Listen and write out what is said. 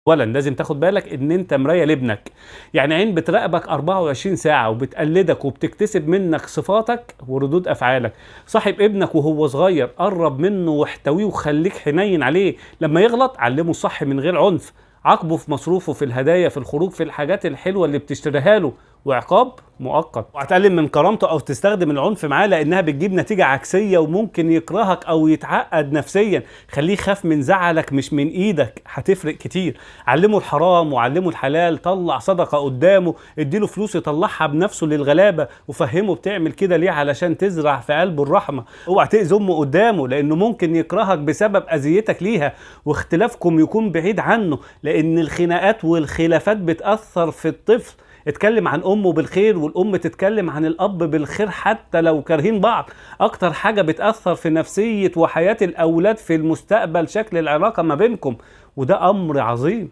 اولا لازم تاخد بالك ان انت مراية لابنك، يعني عين بتراقبك 24 ساعة وبتقلدك وبتكتسب منك صفاتك وردود افعالك. صاحب ابنك وهو صغير، قرب منه واحتويه وخليك حنين عليه. لما يغلط علمه الصح من غير عنف، عاقبة في مصروفه، في الهدايا، في الخروج، في الحاجات الحلوة اللي بتشتريها له، وعقاب مؤقت. وهتقلل من كرامته او تستخدم العنف معاه لانها بتجيب نتيجة عكسية وممكن يكرهك او يتعقد نفسيا. خليه يخاف من زعلك مش من ايدك، هتفرق كتير. علمه الحرام وعلمه الحلال، طلع صدقه قدامه، اديله فلوس يطلعها بنفسه للغلابه، وفهمه بتعمل كده ليه علشان تزرع في قلبه الرحمة. اوعى تاذي امه قدامه لانه ممكن يكرهك بسبب اذيتك ليها، واختلافكم يكون بعيد عنه لان الخناقات والخلافات بتاثر في الطفل. اتكلم عن امه بالخير والام تتكلم عن الاب بالخير حتى لو كارهين بعض. اكتر حاجة بتاثر في نفسية وحياه الاولاد في المستقبل شكل العلاقة ما بينكم، وده امر عظيم.